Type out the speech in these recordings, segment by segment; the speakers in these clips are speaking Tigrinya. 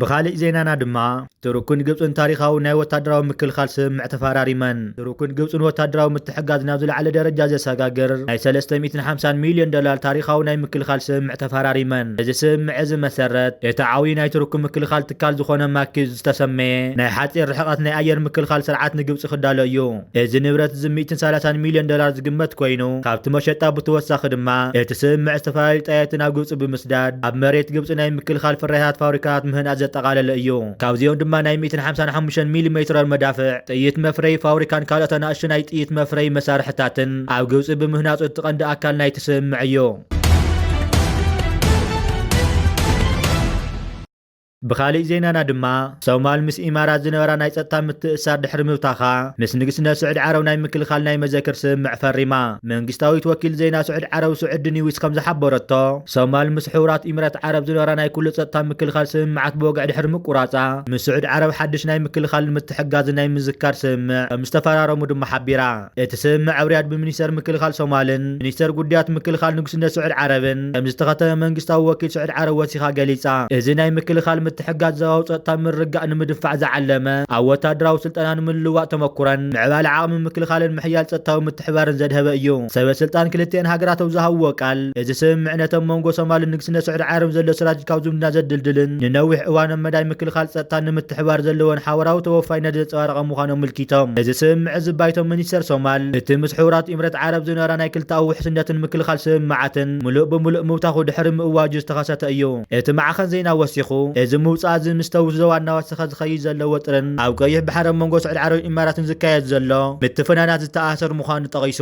ብኻሊእ ዜናና ድማ፣ ቱርክን ግብፅን ታሪኻዊ ናይ ወታደራዊ ምክልኻል ስምምዕ ተፈራሪመን። ቱርክን ግብፅን ወታደራዊ ምትሕጋዝ ናብ ዝለዓለ ደረጃ ዘሰጋግር ናይ ሰለስተ ሚእትን ሓምሳን ሚልዮን ዶላር ታሪኻዊ ናይ ምክልኻል ስምምዕ ተፈራሪመን። እዚ ስምምዕ እዚ መሰረት፣ እቲ ዓብዪ ናይ ቱርክ ምክልኻል ትካል ዝኾነ ማኪ ዝተሰመየ ናይ ሓፂር ርሕቐት ናይ ኣየር ምክልኻል ስርዓት ንግብፂ ክዳሎ እዩ። እዚ ንብረት እዚ ሚእትን ሰላሳን ሚልዮን ዶላር ዝግመት ኮይኑ፣ ካብቲ መሸጣ ብተወሳኺ ድማ፣ እቲ ስምምዕ ዝተፈላለዩ ጣየቲ ናብ ግብፂ ብምስዳድ፣ ኣብ መሬት ግብፂ ናይ ምክልኻል ፍርያታት ፋብሪካታት ምህናፅ ዘጠቓለለ እዩ። ካብዚኦም ድማ ናይ ሚእትን ሓምሳን ሓሙሽተን ሚሊ ሜትር መዳፍዕ፣ ጥይት መፍረዪ ፋብሪካን ካልኦት ኣናእሽቱ ናይ ጥይት መፍረዪ መሳርሕታትን ኣብ ግብፂ ብምህናፁ እቲ ቀንዲ ኣካል ናይቲ ስምምዕ እዩ። ብኻሊእ ዜናና ድማ፣ ሶማል ምስ ኢማራት ዝነበራ ናይ ጸጥታ ምትእስሳር ድሕሪ ምብታኻ፣ ምስ ንግስነት ስዑዲ ዓረብ ናይ ምክልኻል ናይ መዘክር ስምምዕ ፈሪማ። መንግስታዊት ወኪል ዜና ስዑዲ ዓረብ ስዑዲ ኒውስ ከም ዝሓበረቶ፣ ሶማል ምስ ሕቡራት ኢሚራት ዓረብ ዝነበራ ናይ ኩሉ ጸጥታ ምክልኻል ስምምዓት ብወግዒ ድሕሪ ምቁራጻ፣ ምስ ስዑዲ ዓረብ ሓድሽ ናይ ምክልኻል ምትሕጋዝ ናይ ምዝካር ስምምዕ ከም ዝተፈራረሙ ድማ ሓቢራ። እቲ ስምምዕ ኣብ ሪያድ ብሚኒስተር ምክልኻል ሶማልን ሚኒስተር ጉዳያት ምክልኻል ንጉስነት ስዑዲ ዓረብን ከም ዝተኸተመ መንግስታዊ ወኪል ስዑዲ ዓረብ ወሲኻ ገሊጻ። እዚ ናይ ምክልኻል ምትሕጋዝ ዞባዊ ጸጥታ ምርግጋእ ንምድፋዕ ዝዓለመ፣ ኣብ ወታደራዊ ስልጠና ንምልውዋጥ ተመኩረን ምዕባለ ዓቕሚ ምክልኻልን ምሕያል ጸጥታዊ ምትሕባርን ዘድሀበ እዩ። ሰበ ስልጣን ክልቲአን ሃገራት ኣብ ዝሃብዎ ቃል፣ እዚ ስምምዕ ነቶም መንጎ ሶማልን ንግስነት ስዑዲ ዓረብን ዘሎ ስትራቴጂካዊ ዝምድና ዘድልድልን ንነዊሕ እዋን ኣብ መዳይ ምክልኻል ጸጥታ ንምትሕባር ዘለወን ሓበራዊ ተወፋይነት ዘንጸባረቐ ምዃኑ ኣመልኪቶም። እዚ ስምምዕ እዚ ባይቶ ሚኒስተር ሶማል፣ እቲ ምስ ሕቡራት ኢምረት ዓረብ ዝነበራ ናይ ክልተኣዊ ውሕስነትን ምክልኻል ስምምዓትን ምሉእ ብምሉእ ምውታኹ ድሕሪ ምእዋጁ ዝተኸሰተ እዩ። እቲ ማዕኸን ዜና ወሲኹ፣ እዚ ምውጻእ እዚ ምስቲ ኣብ ዞባ እናወሰኸ ዝኸይድ ዘሎ ወጥርን ኣብ ቀይሕ ባሕሪ ኣብ መንጎ ስዑዲ ዓረብን ኢማራትን ዝካየድ ዘሎ ምትፍናናት ዝተኣሳሰር ምዃኑ ጠቒሱ።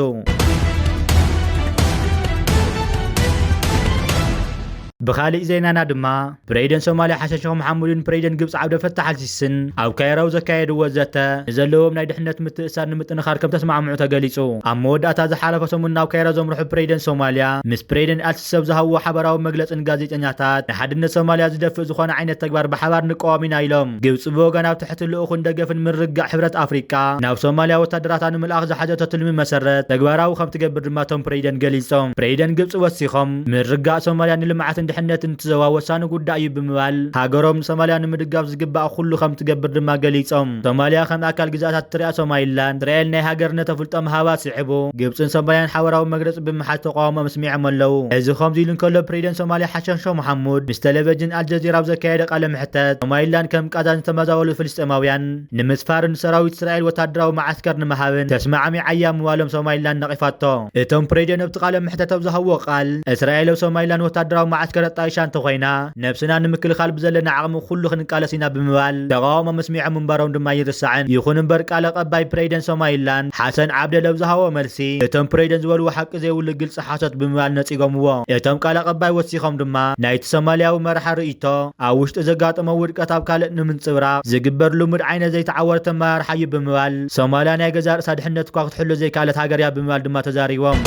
ብኻሊእ ዜናና ድማ፣ ፕሬዚደንት ሶማልያ ሓሰን ሸኽ መሓሙድን ፕሬዚደንት ግብፂ ዓብደል ፈታሕ ኣልሲስን ኣብ ካይሮ ዘካየድዎ ዘተ፣ ንዘለዎም ናይ ድሕነት ምትእስሳር ንምጥንኻር ከም ተስማዕምዑ ተገሊጹ። ኣብ መወዳእታ ዝሓለፈ ሰሙን ናብ ካይሮ ዘምርሑ ፕሬዚደንት ሶማልያ ምስ ፕሬዚደንት ኣልሲሲ ኣብ ዝሃብዎ ሓበራዊ መግለጺ ንጋዜጠኛታት፣ ንሓድነት ሶማልያ ዝደፍእ ዝኾነ ዓይነት ተግባር ብሓባር ንቃወም ኢና ኢሎም። ግብፂ ብወገና ኣብ ትሕቲ ልኡኽን ደገፍን ምርግጋእ ሕብረት ኣፍሪቃ ናብ ሶማልያ ወታደራታ ንምልኣኽ ዝሓዘቶ ትልሚ መሰረት ተግባራዊ ከም ትገብር ድማ እቶም ፕሬዚደንት ገሊጾም። ፕሬዚደንት ግብፂ ወሲኾም፣ ምርግጋእ ሶማልያ ንልምዓትን ድሕነትን እቲ ዞባ ወሳኒ ጉዳይ እዩ ብምባል፣ ሃገሮም ንሶማልያ ንምድጋፍ ዝግባእ ኩሉ ከም ትገብር ድማ ገሊጾም። ሶማልያ ከም ኣካል ግዝኣታት እትሪኣ ሶማሊላንድ፣ እስራኤል ናይ ሃገርነት ኣፍልጦ ምሃባ ስዒቡ፣ ግብጽን ሶማልያን ሓበራዊ መግለጺ ብምሓዝ ተቃውሞኦም ኣስሚዖም ኣለዉ። እዚ ከምዚ ኢሉ እንከሎ፣ ፕሬዚደንት ሶማልያ ሓሰን ሸኽ መሓሙድ ምስ ቴሌቪዥን ኣልጀዚራ ኣብ ዘካየደ ቃለ መሕተት፣ ሶማሊላንድ ከም ቃዛን ዝተመዛበሉ ፍልስጤማውያን ንምስፋርን ንሰራዊት እስራኤል ወታደራዊ መዓስከር ንምሃብን ተስማዕሚዓያ ምባሎም ሶማሊላንድ ነቒፋቶ። እቶም ፕሬዚደንት ኣብቲ ቃለ መሕተት ኣብ ዝሃብዎ ቃል፣ እስራኤል ኣብ ሶማሊላንድ ወታደራዊ መዓስከር ኣጣይሻ እንተኾይና፣ ነብስና ንምክልኻል ብዘለና ዓቕሚ ኩሉ ክንቃለስ ኢና ብምባል ተቃውሞ መስሚዖም ምንባሮም ድማ ኣይርሳዕን። ይኹን እምበር ቃል ኣቀባይ ፕሬዚደንት ሶማሊላንድ ሓሰን ዓብደል ኣብ ዝሃቦ መልሲ፣ እቶም ፕሬዚደንት ዝበልዎ ሓቂ ዘይብሉ ግልፂ ሓሶት ብምባል ነፂጎምዎ። እቶም ቃል ኣቀባይ ወሲኾም ድማ ናይቲ ሶማልያዊ መራሒ ርእይቶ ኣብ ውሽጢ ዘጋጠሞ ውድቀት ኣብ ካልእ ንምንፅብራቕ ዝግበር ልሙድ ዓይነት ዘይተዓወተ ኣመራርሓ እዩ ብምባል ሶማልያ ናይ ገዛእ ርእሳ ድሕነት እኳ ክትሕሉ ዘይከኣለት ሃገር እያ ብምባል ድማ ተዛሪቦም።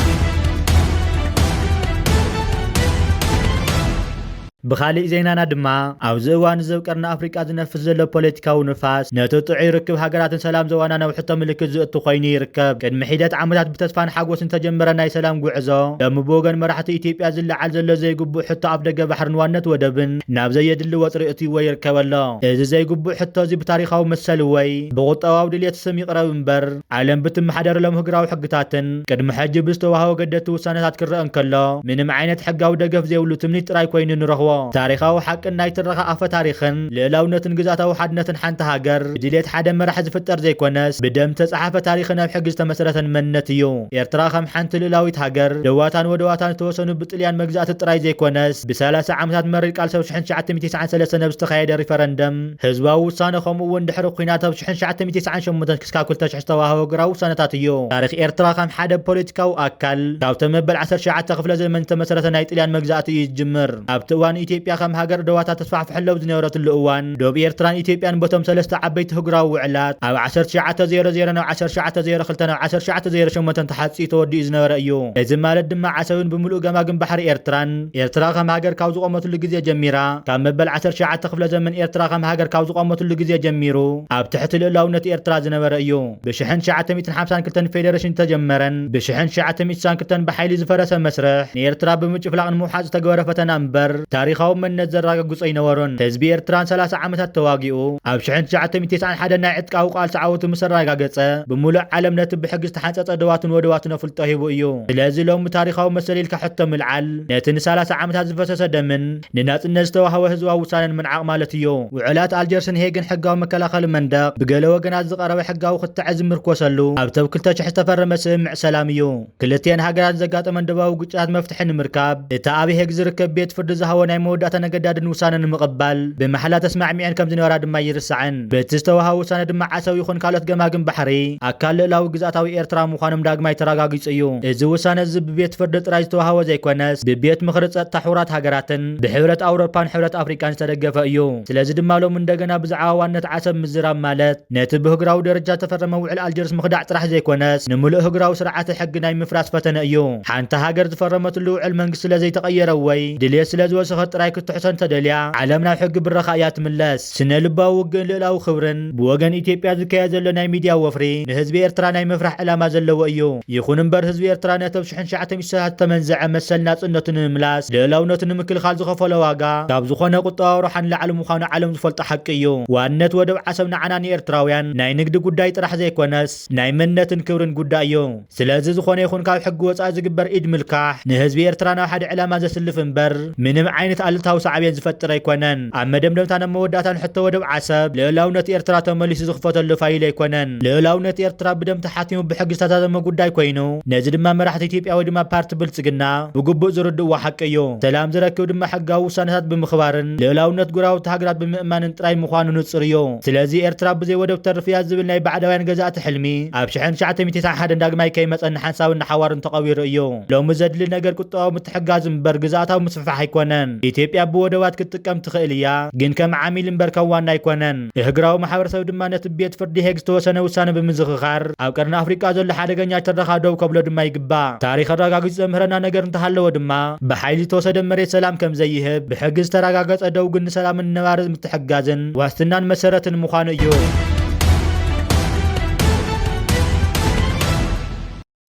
ብኻሊእ ዜናና ድማ፣ ኣብዚ እዋን እዚ ኣብ ቀርኒ ኣፍሪቃ ዝነፍስ ዘሎ ፖለቲካዊ ንፋስ፣ ነቲ ጥዑይ ርክብ ሃገራትን ሰላም ዞባና ናብ ሕቶ ምልክት ዘእቱ ኮይኑ ይርከብ። ቅድሚ ሒደት ዓመታት ብተስፋን ሓጎስን ዝተጀመረ ናይ ሰላም ጉዕዞ፣ ሎሚ ብወገን መራሕቲ ኢትዮጵያ ዝለዓል ዘሎ ዘይግቡእ ሕቶ ኣፍደገ ባሕርን ዋነት ወደብን ናብ ዘየድሊ ወጥሪ እትይዎ ይርከብ ኣሎ። እዚ ዘይግቡእ ሕቶ እዚ ብታሪኻዊ መሰል ወይ ብቁጠባዊ ድልየት ስም ይቕረብ እምበር፣ ዓለም ብትመሓደረሎም ህግራዊ ሕግታትን ቅድሚ ሕጂ ብዝተዋህቦ ገደቲ ውሳነታት ክረአ እንከሎ፣ ምንም ዓይነት ሕጋዊ ደገፍ ዘይብሉ ትምኒት ጥራይ ኮይኑ ንረኽቦ። ታሪኻዊ ሓቅን ናይ ትረኻ ኣፈ ታሪኽን ልእላውነትን ግዝኣታዊ ሓድነትን ሓንቲ ሃገር ብድልየት ሓደ መራሒ ዝፍጠር ዘይኮነስ፣ ብደም ዝተጻሓፈ ታሪኽን ኣብ ሕጊ ዝተመስረተን መንነት እዩ። ኤርትራ ከም ሓንቲ ልእላዊት ሃገር፣ ደዋታን ወደባታን ዝተወሰኑ ብጥልያን መግዛእቲ ጥራይ ዘይኮነስ፣ ብሰላሳ ዓመታት መሪር ቃልሲ ኣብ ሽሕን ትሽዓተ ሚእትን ተስዓን ሰለስተን ኣብ ዝተኻየደ ሪፈረንደም፣ ህዝባዊ ውሳነ፣ ከምኡ እውን ድሕሪ ኲናት ኣብ ሽሕን ትሽዓተ ሚእትን ተስዓን ሸሞንተን ክሳብ ክልተ ሽሕ ዝተዋህበ እግራዊ ውሳነታት እዩ። ታሪኽ ኤርትራ ከም ሓደ ፖለቲካዊ ኣካል፣ ካብቲ መበል ዓሰርተ ትሽዓተ ክፍለ ዘመን ዝተመስረተ ናይ ጥልያን መግዛእቲ እዩ ዝጅምር። ኣብቲ እዋን ኢትዮጵያ ከም ሃገር ደዋታት ተስፋሕፍሐሎም ዝነበረትሉ እዋን፣ ዶብ ኤርትራን ኢትዮጵያን በቶም ሰለስተ ዓበይቲ ህጉራዊ ውዕላት፣ ኣብ ዓሰርተ ትሽዓተ ዜሮ ዜሮ ናብ ዓሰርተ ትሽዓተ ዜሮ ክልተ ናብ ዓሰርተ ትሽዓተ ዜሮ ሸሞንተ ተሓጺኡ ተወዲኡ ዝነበረ እዩ። እዚ ማለት ድማ ዓሰብን ብምሉእ ገማግም ባሕሪ ኤርትራን፣ ኤርትራ ከም ሃገር ካብ ዝቖመትሉ ግዜ ጀሚራ፣ ካብ መበል ዓሰርተ ትሽዓተ ክፍለ ዘመን ኤርትራ ከም ሃገር ካብ ዝቖመትሉ ግዜ ጀሚሩ፣ ኣብ ትሕቲ ልእላውነት ኤርትራ ዝነበረ እዩ። ብሽሕን ትሽዓተ ሚእትን ሓምሳን ክልተን ፌደሬሽን ዝተጀመረን፣ ብሽሕን ትሽዓተ ሚእትን ስሳን ክልተን ብሓይሊ ዝፈረሰ መስርሕ፣ ንኤርትራ ብምጭፍላቕ ንምውሓጥ ዝተገበረ ፈተና እምበር፣ ታሪኽ ታሪኻዊ መንነት ዘረጋግጾ ኣይነበሮን። ህዝቢ ኤርትራ ንሰላሳ ዓመታት ተዋጊኡ፣ ኣብ ሽሕን ትሽዓተ ሚእትን ተስዓን ሓደን ናይ ዕጥቃዊ ቃልሲ ዓወቱ ምስ ኣረጋገጸ፣ ብምሉእ ዓለም ነቲ ብሕጊ ዝተሓንጸጸ ደዋቱን ወደባቱን ኣፍልጦ ሂቡ እዩ። ስለዚ ሎሚ ታሪኻዊ መሰል ኢልካ ሕቶ ምልዓል፣ ነቲ ንሰላሳ ዓመታት ዝፈሰሰ ደምን ንናጽነት ዝተዋህበ ህዝባዊ ውሳነን ምንዓቕ ማለት እዩ። ውዕላት ኣልጀርስን ሄግን ሕጋዊ መከላኸሊ መንደቕ ብገለ ወገናት ዝቐረበ ሕጋዊ ክትዕ ዝምርኮሰሉ ኣብ ተብ ክልተ ሽሕ ዝተፈረመ ስምምዕ ሰላም እዩ። ክልቲኤን ሃገራት ዘጋጠመን ደባዊ ግጭታት መፍትሒ ንምርካብ፣ እቲ ኣብ ሄግ ዝርከብ ቤት ፍርዲ ዝሃቦ ናይ መወዳእታ ነገዳድን ውሳነ ንምቕባል ብማሕላ ተስማዕሚዐን ከም ዝነበራ ድማ ይርስዕን። በቲ ዝተዋሃቦ ውሳነ ድማ ዓሰብ ይኹን ካልኦት ገማግም ባሕሪ ኣካል ልእላዊ ግዝኣታዊ ኤርትራ ምዃኖም ዳግማይ ተረጋጊጹ እዩ። እዚ ውሳነ እዚ ብቤት ፍርዲ ጥራይ ዝተዋሃቦ ዘይኮነስ፣ ብቤት ምኽሪ ጸጥታ ሕቡራት ሃገራትን ብሕብረት ኣውሮፓን ሕብረት ኣፍሪቃን ዝተደገፈ እዩ። ስለዚ ድማ ሎሚ እንደገና ብዛዕባ ዋነት ዓሰብ ምዝራብ ማለት፣ ነቲ ብህግራዊ ደረጃ ዝተፈረመ ውዕል ኣልጀርስ ምኽዳዕ ጥራሕ ዘይኮነስ፣ ንምሉእ ህግራዊ ስርዓተ ሕጊ ናይ ምፍራስ ፈተነ እዩ። ሓንቲ ሃገር ዝፈረመትሉ ውዕል መንግስቲ ስለ ዘይተቐየረ ወይ ድልየት ስለ ዝወሰኸት ጥራይ ክትሕሶ እንተደልያ፣ ዓለም ናብ ሕጊ ብረኻ እያ ትምለስ። ስነ ልባዊ ውግእን ልእላዊ ክብርን ብወገን ኢትዮጵያ ዝካየድ ዘሎ ናይ ሚድያ ወፍሪ ንህዝቢ ኤርትራ ናይ ምፍራሕ ዕላማ ዘለዎ እዩ። ይኹን እምበር ህዝቢ ኤርትራ ነቲ ኣብ ሽሕን ትሽዓተ ሚእትን ስሳን ዝተመንዘዐ መሰል ናጽነቱ ንምምላስ፣ ልእላውነቱ ንምክልኻል ዝኸፈሎ ዋጋ ካብ ዝኾነ ቁጠባዊ ረብሓ ንላዕሊ ምዃኑ ዓለም ዝፈልጦ ሓቂ እዩ። ዋንነት ወደብ ዓሰብ ንዓና ንኤርትራውያን ናይ ንግዲ ጉዳይ ጥራሕ ዘይኮነስ፣ ናይ መንነትን ክብርን ጉዳይ እዩ። ስለዚ ዝኾነ ይኹን ካብ ሕጊ ወጻኢ ዝግበር ኢድ ምልካሕ ንህዝቢ ኤርትራ ናብ ሓደ ዕላማ ዘስልፍ እምበር፣ ምንም ዓይነት ኣሉታዊ ሳዕቤን ዝፈጥር ኣይኮነን። ኣብ መደምደምታን ኣብ መወዳእታን ሕቶ ወደብ ዓሰብ ልእላውነት ኤርትራ ተመሊሱ ዝኽፈተሉ ፋይል ኣይኮነን። ልእላውነት ኤርትራ ብደም ተሓቲሙ ብሕጊ ዝተዛዘመ ጉዳይ ኮይኑ፣ ነዚ ድማ መራሕቲ ኢትዮጵያ ወይ ድማ ፓርቲ ብልጽግና ብግቡእ ዝርድእዎ ሓቂ እዩ። ሰላም ዝረክብ ድማ ሕጋዊ ውሳነታት ብምኽባርን ልእላውነት ጎረባብቲ ሃገራት ብምእማንን ጥራይ ምዃኑ ንጹር እዩ። ስለዚ ኤርትራ ብዘይ ወደብ ተርፍ እያ ዝብል ናይ ባዕዳውያን ገዛእቲ ሕልሚ ኣብ ሽሕን ትሽዓተ ሚእትን ተስዓን ሓደን ዳግማይ ከይመጸ ንሓንሳብን ንሓዋሩን ተቐቢሩ እዩ። ሎሚ ዘድሊ ነገር ቁጠባዊ ምትሕግጋዝ እምበር ግዝኣታዊ ምስፍሕፋሕ ኣይኮነን። ኢትዮጵያ ብወደባት ክትጥቀም ትኽእል እያ፣ ግን ከም ዓሚል እምበር ከም ዋና ኣይኮነን። እህግራዊ ማሕበረሰብ ድማ ነቲ ቤት ፍርዲ ሄግ ዝተወሰነ ውሳነ ብምዝኽኻር፣ ኣብ ቀርኒ ኣፍሪቃ ዘሎ ሓደገኛ ትረኻ ደው ከብሎ ድማ ይግባእ። ታሪኽ ኣረጋጊጹ ዘምህረና ነገር እንተሃለወ ድማ፣ ብሓይሊ ዝተወሰደ መሬት ሰላም ከም ዘይህብ፣ ብሕጊ ዝተረጋገጸ ደው ግን ንሰላምን ነባሪ ምትሕግጋዝን ዋስትናን መሰረትን ምዃኑ እዩ።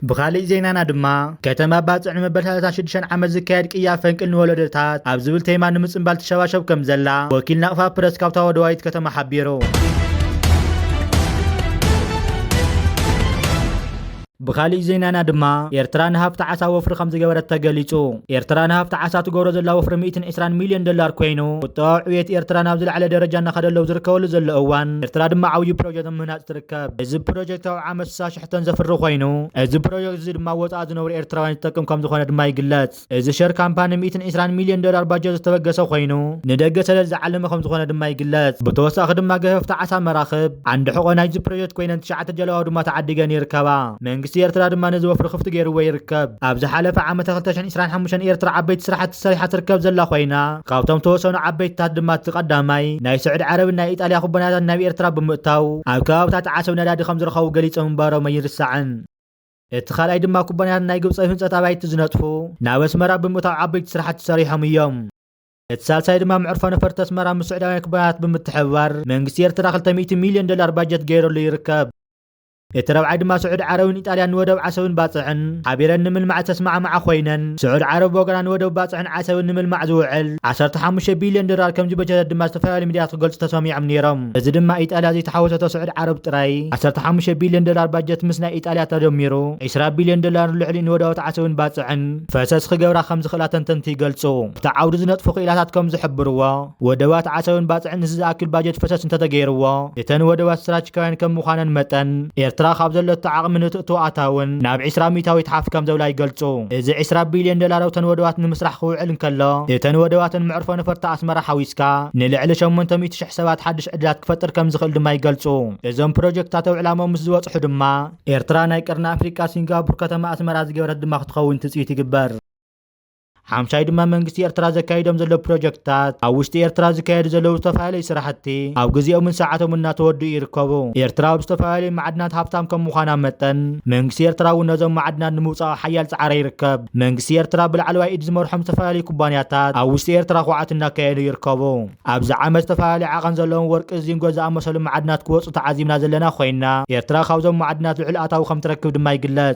ብኻልእ ዜናና ድማ፣ ከተማ ባጽዕ ንመበል ሰላሳ ሽዱሽተ ዓመት ዝካየድ ቅያ ፈንቅል ንወለዶታት ኣብ ዝብል ቴማ ንምጽንባል ትሸባሸብ ከም ዘላ ወኪል ናቕፋ ፕረስ ካብታ ወደባዊት ከተማ ሓቢሩ። ብኻልእ ዜናና ድማ፣ ኤርትራ ንሃፍቲ ዓሳ ወፍሪ ከም ዝገበረት ተገሊጹ። ኤርትራ ንሃፍቲ ዓሳ ትገብሮ ዘላ ወፍሪ ሚእትን ዕስራን ሚልዮን ዶላር ኮይኑ፣ ቁጠባዊ ዕብየት ኤርትራ ናብ ዝለዓለ ደረጃ እናኸደ ኣለዉ ዝርከበሉ ዘሎ እዋን፣ ኤርትራ ድማ ዓብዪ ፕሮጀክት ኣብ ምህናጽ ትርከብ። እዚ ፕሮጀክት ኣብ ዓመት ስሳ ሽሕ ቶን ዘፍሪ ኮይኑ፣ እዚ ፕሮጀክት እዚ ድማ ወጻኢ ዝነብሩ ኤርትራውያን ዝጠቅም ከም ዝኾነ ድማ ይግለጽ። እዚ ሸር ካምፓኒ ሚእትን ዕስራን ሚልዮን ዶላር ባጀት ዝተበገሰ ኮይኑ፣ ንደገ ሰደድ ዝዓለመ ከም ዝኾነ ድማ ይግለጽ። ብተወሳኺ ድማ ገፈፍቲ ዓሳ መራኽብ ዓንዲ ሕቖ ናይዚ ፕሮጀክት ኮይነን ትሽዓተ ጀላቡ ድማ ተዓዲገን ይርከባ። መንግስቲ ኤርትራ ድማ ነዚ ወፍሪ ክፍቲ ገይርዎ ይርከብ። ኣብ ዝሓለፈ ዓመተ ክልተ ሽሕን ዕስራን ሓሙሽተን ኤርትራ ዓበይቲ ስራሕቲ ሰሪሓ ትርከብ ዘላ ኮይና፣ ካብቶም ተወሰኑ ዓበይትታት ድማ እቲ ቀዳማይ ናይ ስዑዲ ዓረብን ናይ ኢጣልያ ኩባንያታት ናብ ኤርትራ ብምእታው ኣብ ከባብታት ዓሰብ ነዳዲ ከም ዝረኸቡ ገሊጾም ምንባሮም ኣይርሳዕን። እቲ ካልኣይ ድማ ኩባንያታት ናይ ግብጻዊ ህንጸት ኣባይቲ ዝነጥፉ ናብ ኣስመራ ብምእታው ዓበይቲ ስራሕቲ ሰሪሖም እዮም። እቲ ሳልሳይ ድማ መዕርፎ ነፈርቲ ኣስመራ ምስ ስዑዳውያን ኩባንያታት ብምትሕብባር መንግስቲ ኤርትራ ክልተ ሚእቲ ሚልዮን ዶላር ባጀት ገይሩሉ ይርከብ። እቲ ረብዓይ ድማ ስዑዲ ዓረብን ኢጣልያን ንወደብ ዓሰብን ባጽዕን ሓቢረን ንምልማዕ ዝተስማዕማዓ ኮይነን፣ ስዑዲ ዓረብ ብወገና ንወደብ ባጽዕን ዓሰብን ንምልማዕ ዝውዕል ዓሰርተ ሓሙሽተ ቢልዮን ዶላር ከም ዝበጀተት ድማ ዝተፈላለዩ ሚድያታት ክገልጹ ተሰሚዖም ነይሮም። እዚ ድማ ኢጣልያ ዘይተሓወሰቶ ስዑዲ ዓረብ ጥራይ ዓሰርተ ሓሙሽተ ቢልዮን ዶላር ባጀት ምስ ናይ ኢጣልያ ተደሚሩ ዕስራ ቢልዮን ዶላር ልዕሊ ንወደባት ዓሰብን ባጽዕን ፈሰስ ክገብራ ከም ዝኽእላ ተንተንቲ ይገልጹ። ኣብቲ ዓውዲ ዝነጥፉ ክኢላታት ከም ዝሕብርዎ፣ ወደባት ዓሰብን ባጽዕን እዚ ዝኣክል ባጀት ፈሰስ እንተተገይርዎ፣ እተን ወደባት ስትራቴጂካውያን ከም ምዃነን መጠን፣ ኤርትራ ካብ ዘለቶ ዓቕሚ ንትእትዎ ኣታውን ናብ ዕስራ ሚእታዊት ሓፍ ከም ዘብላ ይገልጹ። እዚ ዕስራ ቢልዮን ዶላር ኣብተን ወደባት ንምስራሕ ክውዕል እንከሎ፣ እተን ወደባትን መዕርፎ ነፈርቲ ኣስመራ ሓዊስካ ንልዕሊ ሸሞንተ ሚእቲ ሽሕ ሰባት ሓድሽ ዕድላት ክፈጥር ከም ዝኽእል ድማ ይገልጹ። እዞም ፕሮጀክትታት ኣብ ዕላምኦም ምስ ዝበጽሑ ድማ፣ ኤርትራ ናይ ቀርኒ ኣፍሪቃ ሲንጋፖር ከተማ ኣስመራ ዝገበረት ድማ ክትኸውን ትጽቢት ይግበር። ሓምሻይ ድማ መንግስቲ ኤርትራ ዘካይዶም ዘለዉ ፕሮጀክትታት ኣብ ውሽጢ ኤርትራ ዝካየዱ ዘለዉ ዝተፈላለዩ ስራሕቲ ኣብ ግዜኦምን ሰዓቶም እናተወድኡ ይርከቡ። ኤርትራ ኣብ ዝተፈላለዩ ማዕድናት ሃብታም ከም ምዃና መጠን መንግስቲ ኤርትራ እውን ነዞም ማዕድናት ንምውጻእ ሓያል ጻዕሪ ይርከብ። መንግስቲ ኤርትራ ብላዕለዋይ ኢድ ዝመርሖም ዝተፈላለዩ ኩባንያታት ኣብ ውሽጢ ኤርትራ ኩዓት እናካየዱ ይርከቡ። ኣብዚ ዓመት ዝተፈላለዩ ዓቐን ዘለዎም ወርቂ፣ ዚንጎ ዝኣመሰሉ ማዕድናት ክወጹ ተዓዚብና ዘለና ኮይና፣ ኤርትራ ካብዞም ማዕድናት ልዑል ኣታዊ ከም ትረክብ ድማ ይግለጽ።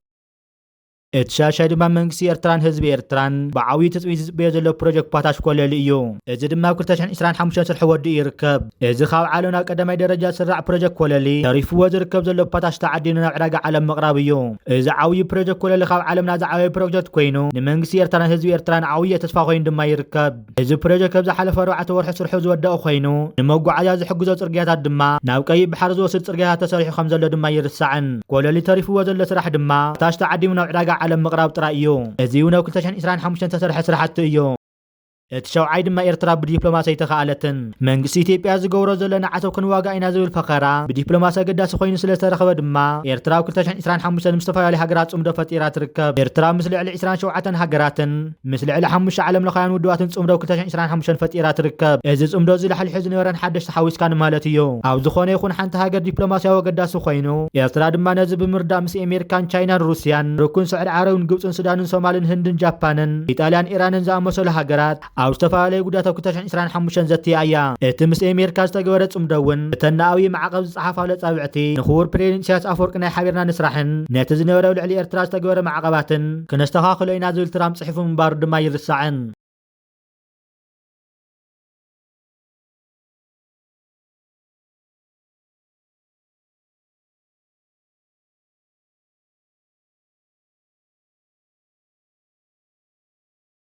እቲ ሻሻይ ድማ መንግስቲ ኤርትራን ህዝቢ ኤርትራን ብዓብዪ ትጽቢት ዝጽበዮ ዘሎ ፕሮጀክት ፓታሽ ኮለሊ እዩ። እዚ ድማ ኣብ ክልተ ሽሕን ዕስራን ሓሙሽተን ስርሑ ወዲኡ ይርከብ። እዚ ካብ ዓለምና ቀዳማይ ደረጃ ዝስራዕ ፕሮጀክት ኮለሊ ተሪፍዎ ዝርከብ ዘሎ ፓታሽ ተዓዲኑ ናብ ዕዳጋ ዓለም ምቕራብ እዩ። እዚ ዓብዪ ፕሮጀክት ኮለሊ ካብ ዓለምና ዝዓበየ ፕሮጀክት ኮይኑ ንመንግስቲ ኤርትራን ህዝቢ ኤርትራን ዓብዪ ተስፋ ኮይኑ ድማ ይርከብ። እዚ ፕሮጀክት ኣብ ዝሓለፈ ኣርባዕተ ወርሒ ስርሑ ዝወደኦ ኮይኑ ንመጓዓዝያ ዝሕግዞ ጽርግያታት ድማ ናብ ቀይሕ ባሕሪ ዝወስድ ጽርግያታት ተሰሪሑ ከም ዘሎ ድማ ይርሳዕን። ኮለሊ ተሪፍዎ ዘሎ ስራሕ ድማ ፓታሽ ተዓዲሙ ናብ ዕዳጋ ዓለም ምቕራብ ጥራይ እዩ። እዚ እውን ኣብ ክልተ ሽሕን ዕስራን ሓሙሽተን ዝተሰርሐ ስራሕቲ እዩ። እቲ ሸውዓይ ድማ ኤርትራ ብዲፕሎማሲ ኣይተኻኣለትን። መንግስቲ ኢትዮጵያ ዝገብሮ ዘሎ ንዓሰብ ክንዋጋእ ኢና ዝብል ፈኸራ ብዲፕሎማሲ ኣገዳሲ ኮይኑ ስለ ዝተረኸበ ድማ ኤርትራ ኣብ ክልተ ሽሕን ዕስራን ሓሙሽተን ምስ ዝተፈላለዩ ሃገራት ጽምዶ ፈጢራ ትርከብ። ኤርትራ ምስ ልዕሊ ዕስራን ሸውዓተን ሃገራትን ምስ ልዕሊ ሓሙሽተ ዓለም ለኻውያን ውድባትን ጽምዶ ክልተ ሽሕን ዕስራን ሓሙሽተን ፈጢራ ትርከብ። እዚ ጽምዶ እዚ ላሕሊሑ ዝነበረን ሓደሽ ተሓዊስካ ንማለት እዩ። ኣብ ዝኾነ ይኹን ሓንቲ ሃገር ዲፕሎማሲያዊ ኣገዳሲ ኮይኑ ኤርትራ ድማ ነዚ ብምርዳእ ምስ ኣሜሪካን ቻይናን ሩስያን ርኩን ስዑዲ ዓረብን ግብጽን ሱዳንን ሶማልን ህንድን ጃፓንን ኢጣልያን ኢራንን ዝኣመሰሉ ሃገራት ኣብ ዝተፈላለዩ ጉዳያት ኣብ ክልተ ሽሕን ዕስራን ሓሙሽተን ዘትያ እያ። እቲ ምስ ኣሜሪካ ዝተገበረ ጽምዶ እውን እተን ንኣብይ ማዕቐብ ዝጸሓፋሉ ኣጻብዕቲ ንክቡር ፕሬዚደንት ኢሳያስ ኣፈወርቂ ናይ ሓቢርና ንስራሕን ነቲ ዝነበረ ኣብ ልዕሊ ኤርትራ ዝተገበረ ማዕቐባትን ክነስተኻኽሎ ኢና ዝብል ትራምፕ ጽሒፉ ምንባሩ ድማ ይርሳዕን።